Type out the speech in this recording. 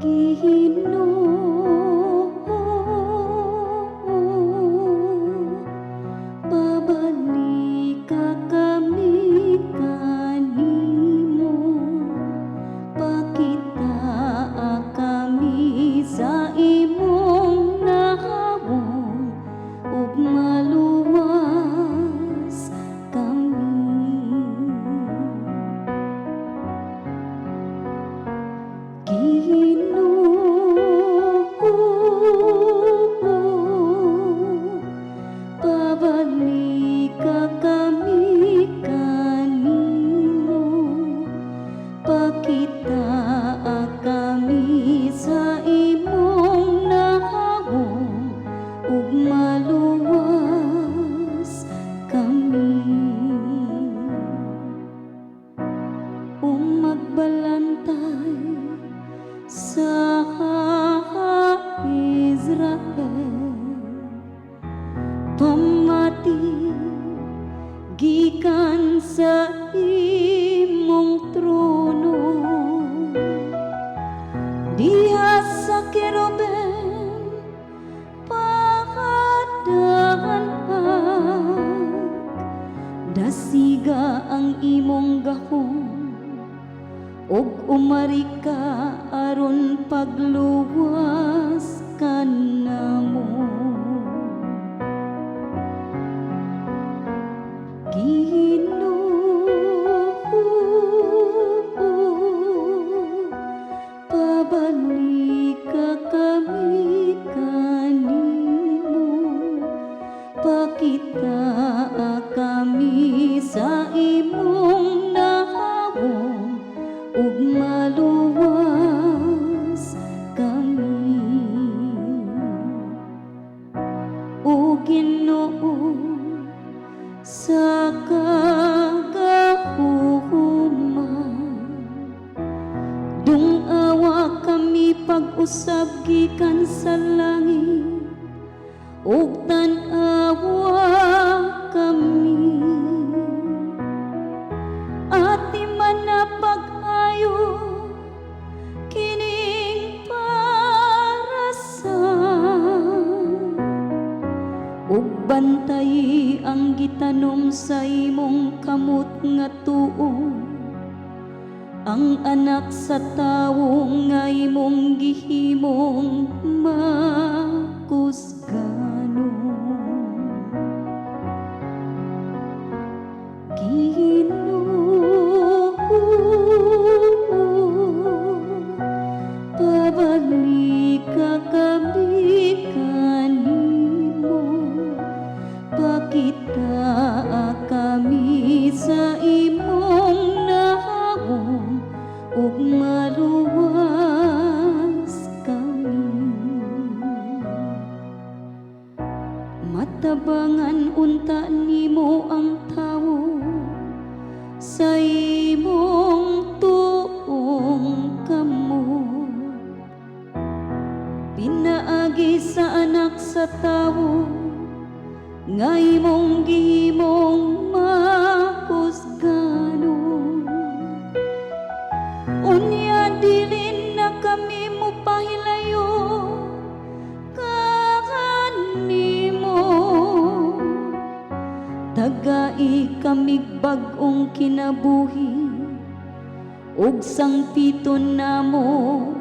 Ginoo, pabalika kami kanimo, pakitaa kami sa imong nawong ug maluwas kami. Ginoo, pabalika kami kanimo, pakitaa kami sa imong nawong ug maluwas kami. O magbalantay sa Israel, pamati gikan sa imong trono, diha sa kerubin pakadanag, dasiga ang imong gahom ug umari ka aron pagluwas kanamo. Ginoo, pabalika kami kanimo, pakitaa kami sa imong nawong ug maluwas kami. O Ginoo, sa kagahuman, dung-awa kami pag-usab gikan sa langit ug tan-awa kami. Atiman na pag-ayo kining parasan ug bantayi ang gitanom sa imong kamot nga tuo, ang anak sa tawo nga imong gihimong makusganon. Ginoo, pabalika kami kanimo, pakitaa kami sa imong nawong ug maluwas kami. Matabangan unta nimo ang tawo sa imong tuong kamot, pinaagi sa anak sa tawo nga imong gihimong makusganon. Unya dili na kami mopahilayo kanimo. Tagai kamig bag-ong kinabuhi ug sangpiton namo.